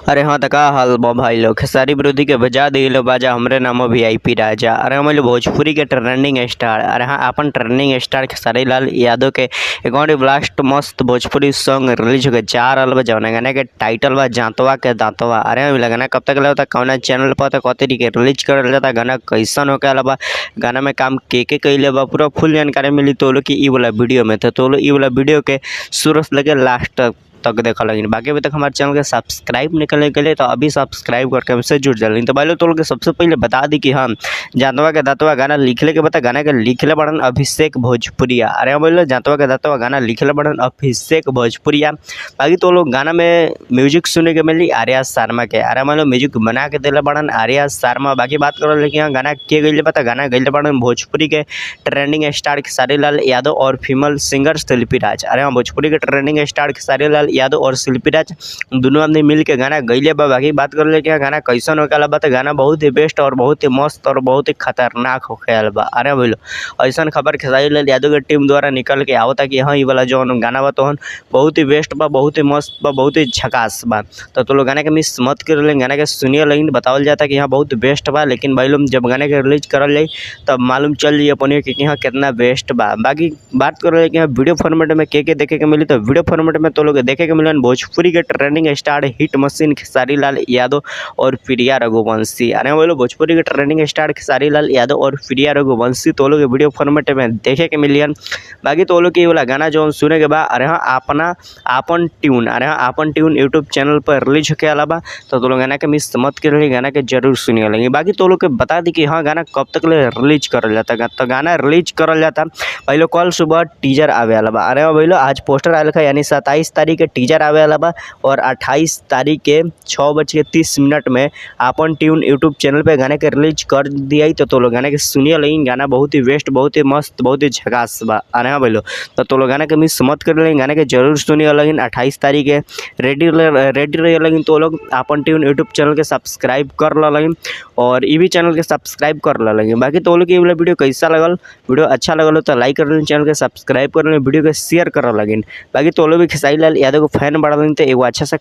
अरे हाँ त का हाल बा भाई लोग। खेसारी विरोधी के बजा दिलो बाजा, हमरे नाम वीआईपी राजा। अरे हम भोजपुरी के ट्रेंडिंग स्टार। अरे हाँ, अपन ट्रेंडिंग स्टार खेसारी लाल यादव के एक और ब्लास्ट मस्त भोजपुरी सॉन्ग रिलीज होके जा रहल बा, जौना गाना के टाइटल बा जांतवा के दांतवा। अरे हम गाना कब तक लगता, कौना चैनल पर त कब के रिलीज करल जाता, गाना कैसन होके आला बा, गाना में काम के कइले बा, पूरा फुल जानकारी मिली तो लोग की इ वाला वीडियो में। तो लोग इ वाला वीडियो के शुरू से लेके लास्ट तक देखा लगिन। बाकी अभी तक हमारे चैनल के सब्सक्राइब निकलने के लिए तो अभी सब्सक्राइब करके हमसे जुड़ जाए। तो भाई लोग तो लोग सबसे पहले बता दी कि हम जातवा के दातवा गाना लिखले के बता, गाना के लिखले बड़न अभिषेक भोजपुरिया। अरे हम बोले जातवा के दातवा गाना लिखले बड़न अभिषेक भोजपुरिया। बाकी तो लोग गाना में म्यूजिक सुने के मिली आर्या शर्मा के। अरे मान लो म्यूजिक बना के दिले बड़न आर्या शर्मा। बाकी बात करो लेकिन यहाँ गाना के गई बता, गाना गई बड़न भोजपुरी के ट्रेंडिंग स्टार खेसारी लाल यादव और फीमेल सिंगर शिल्पी राज। अरे हाँ, भोजपुरी के ट्रेंडिंग स्टार खेसारी लाल यादव और शिल्पी राज दोनों आदमी मिल के गाना गईले बा। बाकी बात कर ले कि गाना कैसन होके बा, तो गाना बहुत ही बेस्ट और बहुत ही मस्त और बहुत ही खतरनाक होके बा। अरे बोलो ऐसा खबर खेसारी लाल यादव के टीम द्वारा निकल के आवता कि हाँ ये वाला जो गाना बा तो बहुत ही बेस्ट बा, बहुत ही मस्त बा, बहुत ही झकास बा। तो लोग गाना के मिस मत कर लें, गाना के सुनिए। लेकिन बतावल जाता कि यहाँ बहुत बेस्ट बा, लेकिन भाई लोग जब गाने के रिलीज करल जाए तब मालूम चल जाइए अपने कि यहाँ कितना बेस्ट बा। बाकी बात कर कि यहाँ वीडियो फॉर्मेट में के देखे के मिली, तो वीडियो फॉर्मेट में तो लोग देखे के मिलन भोजपुरी के trending star hit machine Khesari Lal Yadav और प्रिया रघुवंशी। अरे वो लोग भोजपुरी के ट्रेंडिंग स्टार खेसारी लाल यादव और प्रिया रघुवंशी तो लोग वीडियो फॉर्मेट में देखे के मिलियन। बाकी तो लोग वाला गाना जो सुने के बाद अरे हाँ अपना आपन ट्यून, अरे हाँ आपन ट्यून यूट्यूब चैनल पर रिलीज होके अलावा तो लोग गाना के मिस मत कर, गाना के जरूर सुनिए लेंगे। बाकी तो लोग के बता दी कि हाँ गाना कब तक ले रिलीज करल जाता, तो गाना रिलीज करल जाता पहले कल सुबह टीजर आवे वाला बा। अरे भाई आज पोस्टर आयल है, यानी 27 तारीख के टीजर आवे वाला बा और 28 तारीख के 6:30 में आपन ट्यून यूट्यूब चैनल पे गाने के रिलीज कर दिया। तो लोग गाने के सुनिए लेकिन गाना बहुत ही बेस्ट, बहुत ही मस्त, बहुत ही झकास बा। अरे हाँ भाई तो लोग गाने के मिस मत कर लेकिन गाने के जरूर सुनिए लेकिन 28 तारीख के रेडी रेडी रही लेकिन तो लोग आपन ट्यून यूट्यूब चैनल के सब्सक्राइब कर लेकिन और ये भी चैनल के सब्सक्राइब कर लेंगे। बाकी तो लोग ये वाला वीडियो कैसा लगल, वीडियो अच्छा लगल तो लाइक कर लें, चैनल के सब्सक्राइब कर लें, वीडियो के शेयर कर लगिन। बाकी तो लोग भी खेसारी लाल यादव को फैन बढ़ा लें तो एगो अच्छा सा